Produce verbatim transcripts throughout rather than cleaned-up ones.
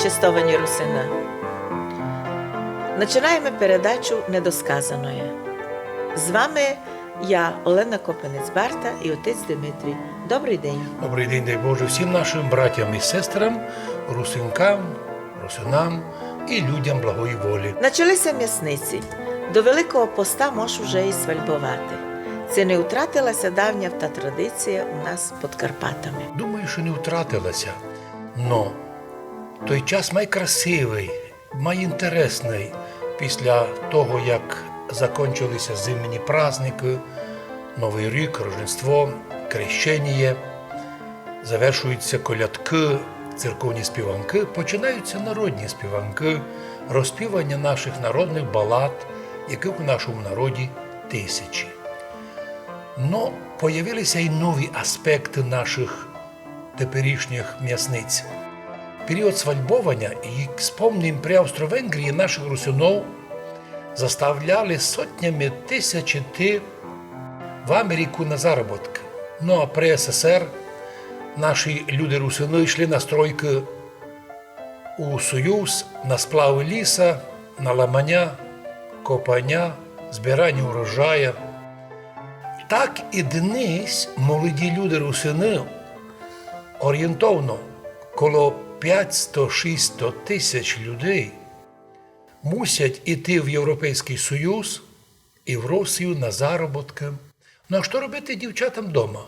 Честовані русины. Начинаєме передачу «Недосказаноє». З вами я, Олена Копинець-Барта, і отець Димитрій. Добрый день. Добрый день, дай Боже, всім нашым братям і сестрам, русинкам, русинам і людям благої волі. Начали ся м'ясниці. До Великого поста мож уже і свальбовати. Ци не втратила ся давня та традиція у нас під Карпатами? Думаю, што не втратила ся. Но той час май красивый, май інтересный. Після того, як закончили ся зимні праздникы, Новый рік, Рождество, Крещеніє, завершують ся колядкы, церковні співанкы, починають ся народні співанкы, розпіваня нашых народных балад, якых у нашому народі тисячі. Но появили ся й нові аспекты нашых теперішніх м'ясниць. Період свальбованя і спомним при Австро-Венгрії нашых русинов заставляли сотнями тисяч іти в Америку на заработкы. Но а при С С Р наші люди-русины йшли на стройкы у Союз, на сплавы ліса, на ламаня, копаня, збираня урожая. Так і днесь молоді люди-русины, орієнтовно коло пятсто-шістсто тисяч людей, мусять іти в Європейськый Союз і в Росію на заработкы. Но а што робити дівчатам дома?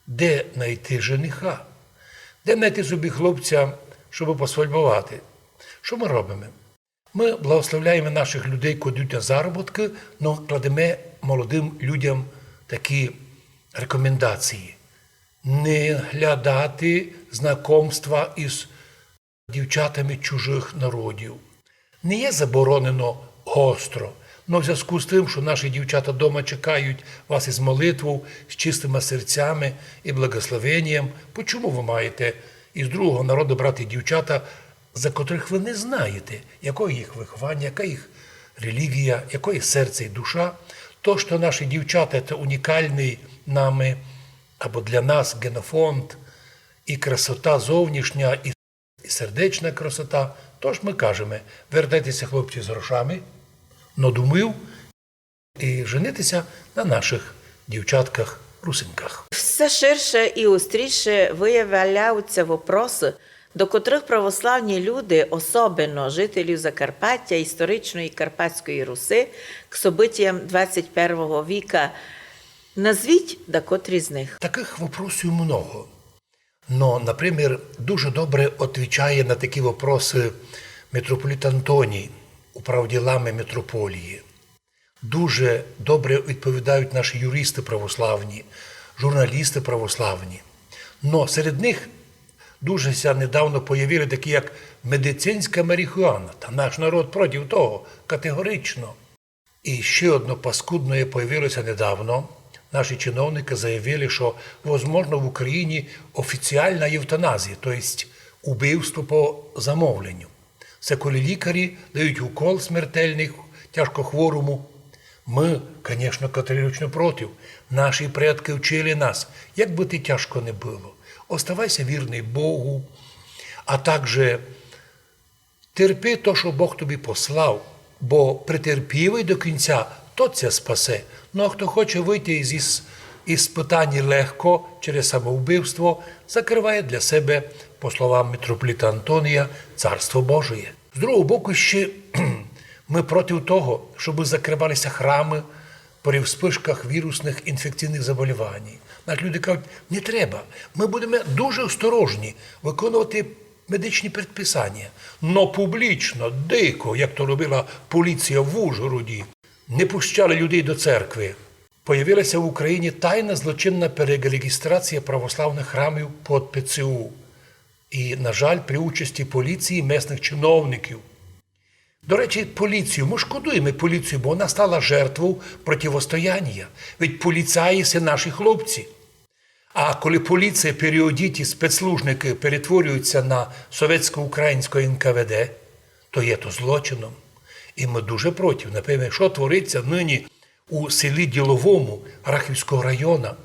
Де найти жениха? Де найти собі хлопця, щоб посвальбовати? Што мы робиме? Мы благословляєме нашых людей, котрі йдуть на заработкы, но кладеме молодым людям такі рекомендації. Не глядати знакомства із дівчатами чужых народів. Не є заборонено гостро, но в звязку з тым, што наші дівчата дома чекають вас із молитвов, з чистыма серцями і благословенієм, почому вы маєте із другого народу брати дівчата, за котрых вы не знаєте, якоє їх выхованя, яка їх релігія, якоє серце і душа? То, што наші дівчата — це унікалный нами або для нас генофонд, і красота зовнішня, і, і сердечна красота. Тож мы кажеме: вертайте ся, хлопці, з грошами, но думов, і женити ся на нашых дівчатках-русинках. Всьо ширше і остріше выявляють ся вопросы, до котрых православні люди, особенно жителі Закарпаття, історичної Карпатської Руси, к событіям двадцять первого віка. Назвіть дакотрі з них. Такых вопросів много. Но, например, дуже добре отвічає на такі вопросы митрополит Антоній, управділами митрополії. Дуже добре відповідають наші юристы православні, журналісты православні. Но серед них дуже ся недавно появили такі, як медицинська марихуана. Та наш народ проти того категорично. І ще одно паскудноє появило ся недавно. Наші чиновникы заявили, што возможно в Україні офіціална євтаназія, то єсть убивство по замовленню. Се коли лікарі дають укол смертельный тяжкохворому. Мы, конечно, категорично проти. Наші предкы вчили нас, як бы ти тяжко не было, оставай ся вірный Богу, а также терпи то, што Бог тобі послав, бо претерпівай до кінця, то ся спасе. Но а хто хоче выйти із, із испытаній легко через самоубивство, закрыває для себе, по словам митрополита Антонія, Царство Божоє. З другого боку, ще мы проти того, щоб закрывали ся храмы при вспышках вірусных інфекційных заболівань. Наші люди кажуть: не треба, мы будеме дуже осторожні выконувати медичні предписаня. Но публічно, дико, як то робила поліція в Ужгороді, не пущали людей до церкви. Появила ся в Україні тайна злочинна перереєстрація православных храмів під П Ц У. І, на жаль, при участі поліції, местных чиновників. До речі, поліцію. Мы шкодуєме поліцію, бо вона стала жертвов противостояння. Ведь поліцаї — се наші хлопці. А коли поліція, періодіті, спецслужбникы перетворюються на совєтсько-українське Н К В Д, то є то злочином. І мы дуже проти. Наприклад, што твориться нині у селі Діловому Рахівського района,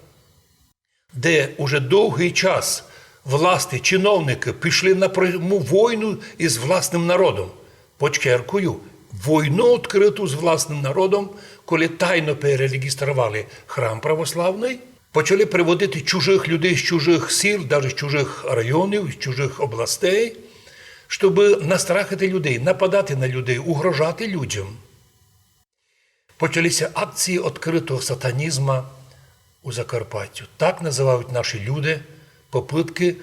де уже довгый час Власти, чиновникы пішли на пряму войну із власным народом. Подчеркую, войну відкрыту з власным народом, коли тайно перереєстровали храм православный, почали приводити чужых людей з чужых сіл, даже з чужых районів, з чужых областей, щоб настрахати людей, нападати на людей, угрожати людям. Почалися акції відкрытого сатанізма у Закарпаттю. Так называють наші люди попытки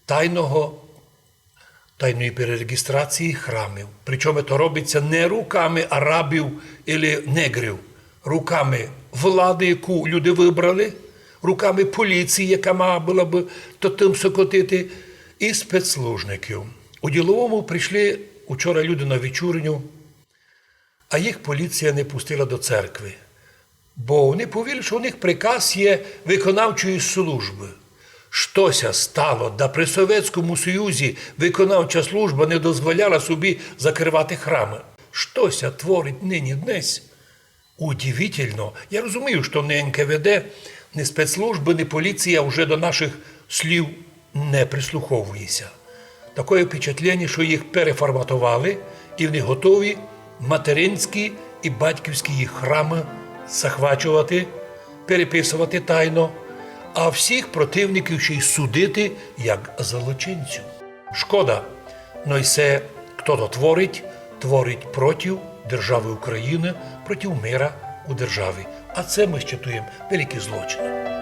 тайного, тайної перереєстрації храмів. Причому то робиться не руками арабів или негрів, руками влади, яку люди выбрали, руками поліції, яка мала была бы то тым сокотити, і спецслужників. У Діловому прийшли учора люди на вечірню, а їх поліція не пустила до церкви. Бо вони повіли, що у них приказ є виконавчої службы. Што ся стало, да при Совєтському Союзі виконавча служба не дозволяла собі закрывати храмы? Што ся творить нині днесь? Удивительно. Я розумію, що ні Н К В Д, ні спецслужбы, ні поліція вже до наших слів не прислуховується. Такоє впечатлення, що їх переформатовали, і вони готові материнські і батьківські їх храмы захвачовати, переписовати тайно, а всіх противників ще й судити як злочинців. Шкода, но й се, хто то творить, творить проти державы Україна, проти мира у державі. А це мы считуєме великі злочины.